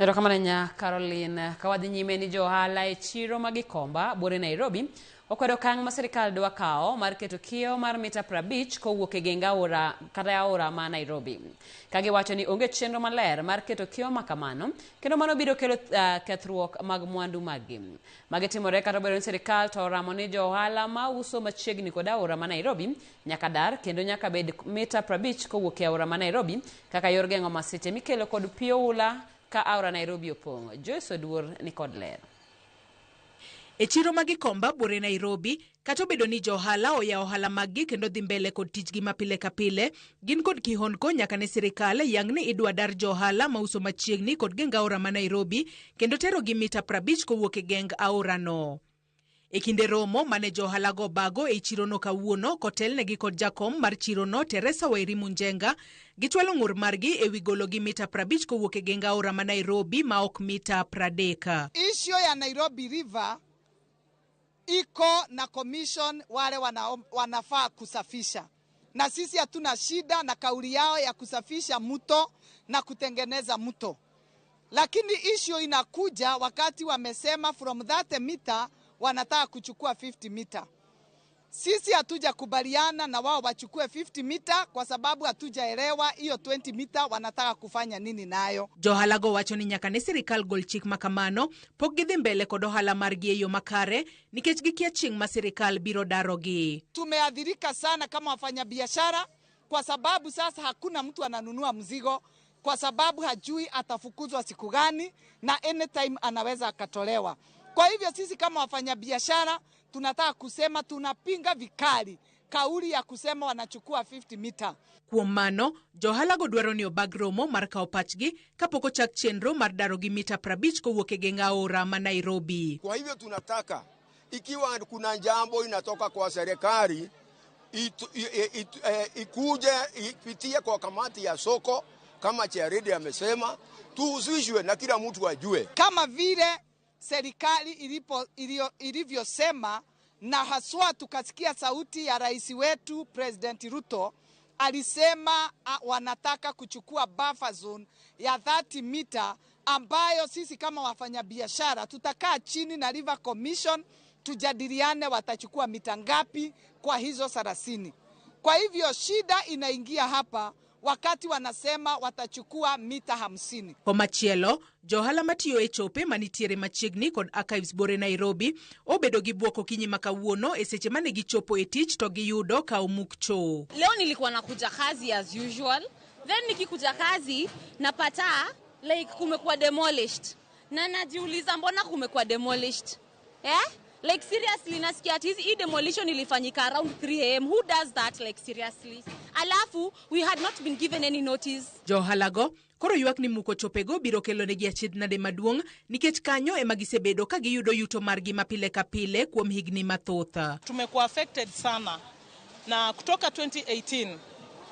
Erokamano nya Caroline. Ka wadhi nyime ni jo ohala e chiro ma Gikomba, buore Nairobi, okwedo okang' ma sirikal dwa kawo mar keto kiewo mar mita 50 kowuok e geng aora kata aora ma Nairobi. Ka giwacho ni onge chenro maler mar keto kiewo ma kamano, kendo mano biro kelo kethruok mag mwandu maggi. Magi timore kata obedo ni sirikal to oramo ni jo ohala ma uso machiegni kod aora ma Nairobi nyaka dar kendo nyaka bed mita 50 kowuok e aora ma Nairobi kaka yor geng'o masiche mikelo kod pi oula ka aora Nairobi opong'. Joyce Oduor ni kod ler. E chiro ma Gikomba buore Nairobi, kata obedo ni jo ohala oyawo ohala maggi kendo dhi mbele kod tijgi ma pile ka pile, gin kod kihondko nyaka ne sirikal yang ni idwa dar jo ohala mauso machiegni kod geng aora ma Nairobi kendo terogi mita 50 kowuok e geng aorano. E kinde romo mane jo ohalago obago ei chirono kawuono kotelnegi kod jakom mar chirono Teresa Wairimu Njenga, gichwalo ng'ur margi ewi gologi mita 50 kowuok e geng aora ma Nairobi ma ok mita 30. Issue ya Nairobi River iko na commission wale wanafaa kusafisha, na sisi hatuna shida na kauli yao ya kusafisha mto na kutengeneza mto, lakini issue inakuja wakati wamesema from that meter wanataka kuchukua 50 meter. Sisi hatujakubaliana na wao wachukue 50 meter kwa sababu hatujaelewa hiyo 20 meter wanataka kufanya nini nayo. Jo ohalago wacho ni nyaka ne sirikal gol chik ma kamano, pok gidhi mbele kod ohala margi e yo makare nikech gikia chieng' ma sirikal biro darogi. Tumeathirika sana kama wafanyabiashara kwa sababu sasa hakuna mtu ananunua mzigo kwa sababu hajui atafukuzwa siku gani na anytime anaweza akatolewa. Kwa hivyo sisi kama wafanyabiashara tunataka kusema tunapinga vikali kauli ya kusema wanachukua 50 meter. Kuom mano, jo ohalago dwaro ni obag romo mar kawo pachgi kapok ochak chenro mar darogi mita 50 kowuok e geng aora ma Nairobi. Kwa hivyo tunataka ikiwa kuna jambo inatoka kwa serikali ikuje ipitie kwa kamati ya soko kama Chairedi amesema, tuhusishwe na kila mtu ajue. Kama vile serikali ilivyosema, na haswa tukasikia sauti ya rais wetu President Ruto alisema wanataka kuchukua buffer zone ya 30 meter ambayo sisi kama wafanyabiashara tutakaa chini na River Commission tujadiliane watachukua mita ngapi kwa hizo 30. Kwa hivyo shida inaingia hapa wakati wanasema watachukua mita 50. Komachielo, jo ohala matiyo e chope manitiere machiegni kod Archives Bore Nairobi obedo gi bwok okinyi ma kawuono e seche mane gichopo e tich to giyudo ka omuk choo. Leo nilikuwa nakuja kazi as usual, then nikikuja kazi napata like kumekuwa demolished, na najiuliza mbona kumekuwa demolished, eh? Like seriously, nasikia ati hii demolition ilifanyika around 3 a.m. Who does that, like seriously? Alafu we had not been given any notice. Jo ohalago koro ywak ni muko chopego biro kelonegi achiedh nade maduong' nikech kanyo ema gisebedo ka giyudo yuto margi ma pile ka pile kuom higni mathoth. Tumekuwa affected sana na kutoka 2018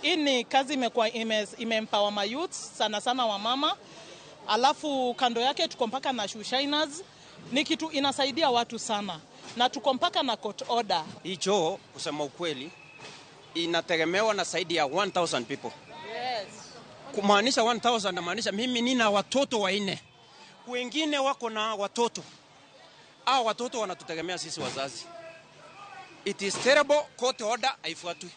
hii ni kazi imekuwa imeempower ma youth sana sana wamama, alafu kando yake tuko mpaka na shoe shiners, ni kitu inasaidia watu sana na tuko mpaka na court order. Hii choo kusema ukweli inategemewa na zaidi ya 1000 people. Yes. Kumaanisha 1000 namaanisha mimi nina watoto wanne, wengine wako na watoto, hao watoto wanatutegemea sisi wazazi. It is terrible, court order haifuatwi.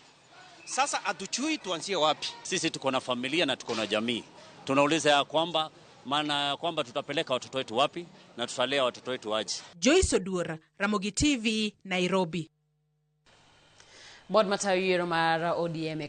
Sasa hatujui tuanzie wapi. Sisi tuko na familia na tuko na jamii, tunauliza ya kwamba maana ya kwamba tutapeleka watoto wetu wapi na tutalea watoto wetu aje? Joyce Oduor, Ramogi TV, Nairobi. Bod matayo yiero mar ODM e